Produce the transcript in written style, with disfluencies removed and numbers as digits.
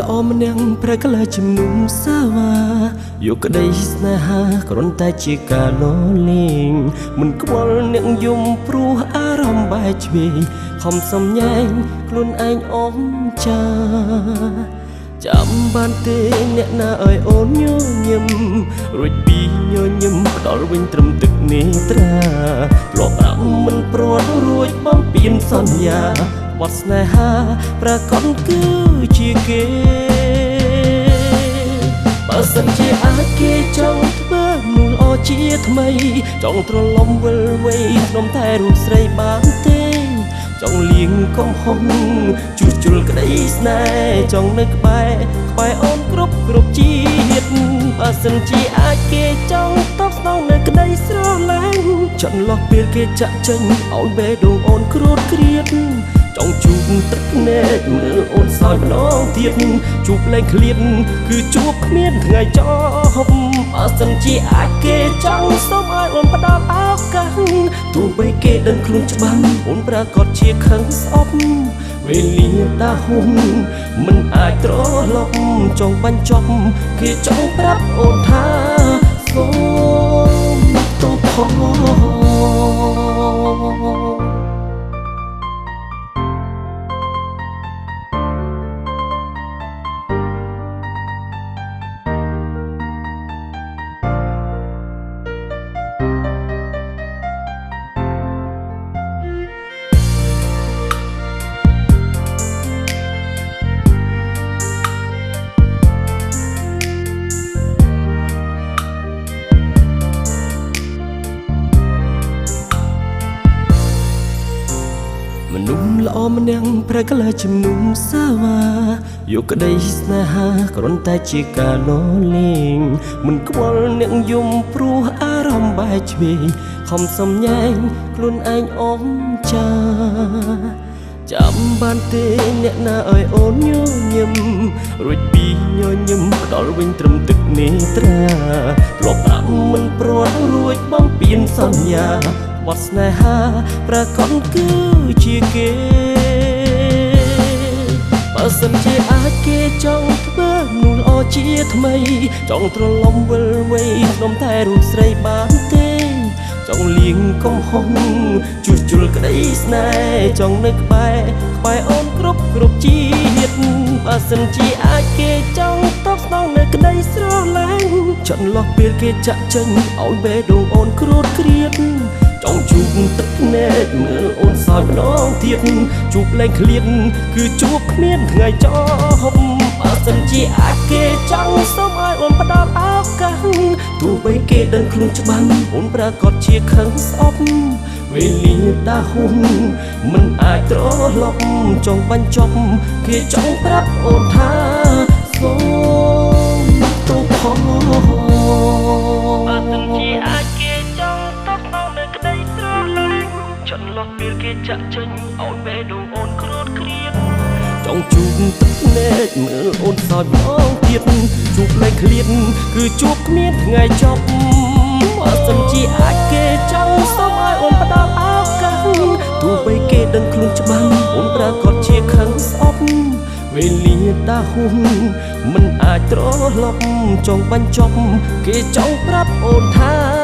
ល្អម្នាក់ប្រែក្លាយជំនុំសាវ៉ាយកក្តីស្នេហាគ្រាន់តែជាការលលេងមិនខ្វល់អ្នកយំព្រោះអារម្មណ៍បែកឆ្វេងខំសំញែងខ្លួនឯងអមចាចាំបានទេអ្នកណាឲ្យអូនញញឹមរួចពីញញឹមផ្ដល់វិញត្រឹមទឹកនេត្រាធ្លាប់ប្រាប់មិនព្រាត់រួចបំពេញសន្យាបត់ស្នេហាប្រកបគឺជាគេបើសិនជាអាចគេចង់ធ្វើនោះល្អជាថ្មីចង់ត្រឡំវិលវ័យក្នុងតែរូបស្រីបានទេចង់លៀងកំហុងជួសជុលក្តីស្នេហ៍ចង់នៅក្បែរក្បែរអូនគ្រប់គ្រប់ជាតិបើសិនជាអាចគេចង់តបស្នងនៅក្តីស្រឡាញ់ចន្លោះពេលគេចាក់ចេញអូនបេះដូងអូនគ្រួតគ្រៀតចង់ជួបទឹកភ្នែកមើលអូនសើចម្ដងទៀតជួបលែងឃ្លាតគឺជួបគ្មានថ្ងៃចប់បើសិនជាអាចគេចង់សូមឲ្យអូនផ្ដល់ឱកាសទោះបីគេដឹងខ្លួនច្បាស់អូនប្រាកដជាខឹងស្អប់វេលាដាហ៊ុំមិនអាចត្រឡប់ចង់បញ្ចប់គេចង់ប្រាប់អូនថាសូមទោសផងមនុស្សល្អម្នាក់ប្រែក្លាយជំនុំសាវ៉ាយកក្តីស្នេហាគ្រាន់តែជាការលលេងមិនខ្វល់អ្នកយំព្រោះអារម្មណ៍បែកឆ្វេងខំសំញែងខ្លួនឯងអមចាចាំបានទេអ្នកណាឲ្យអូនញញឹមរួចពីញញឹមផ្ដល់វិញត្រឹមទឹកនេត្រាធ្លាប់ប្រាប់មិនព្រាត់រួចបំពេញសន្យាបត់ស្នេហាប្រកបគឺជាគេបើសិនជាអាចគេចង់ធ្វើនោះល្អជាថ្មីចង់ត្រឡំវិលវ័យក្នុងតែរូបស្រីបានទេចង់លៀងកំហុងជួសជុលក្តីស្នេហ៍ចង់នៅក្បែរក្បែរអូនគ្រប់គ្រប់ជាតិបើសិនជាអាចគេចង់តបស្នងនៅក្តីស្រឡាញ់ចន្លោះពេលគេចាក់ចេញឲ្យបេះដូងអូនគ្រួតគ្រៀតចង់ជួបទឹកភ្នែកមើលអូនសើចម្ដងទៀតជួបលែងឃ្លាតគឺជួបគ្មានថ្ងៃចប់បើសិនជាអាចគេចង់សូមឲ្យអូនផ្ដល់ឱកាសទោះបីគេដឹងខ្លួនច្បាស់អូនប្រាកដជាខឹងស្អប់វេលាដាហ៊ុំមិនអាចត្រឡប់ចង់បញ្ចប់គេចង់ប្រាប់អូនថាសូមទោសផងបើសិនជាអាចគេចង់តបស្នងនៅក្តីស្រឡាញ់ចន្លោះពេលគេចាក់ចេញឲ្យបេះដូងអូនគ្រួតគ្រៀតចង់ជួបទឹកភ្នែកមើលអូនសើចម្ដងទៀតជួបលែងឃ្លាតគឺជួបគ្មានថ្ងៃចប់បើសិនជាអាចគេចង់សូមឲ្យអូនផ្ដល់ឱកាសទោះបីគេដឹងខ្លួនច្បាស់អូនប្រាកដជាខឹងស្អប់វេលាដាហ៊ុំមិនអាចត្រឡប់ចង់បញ្ចប់គេចង់ប្រាប់អូនថា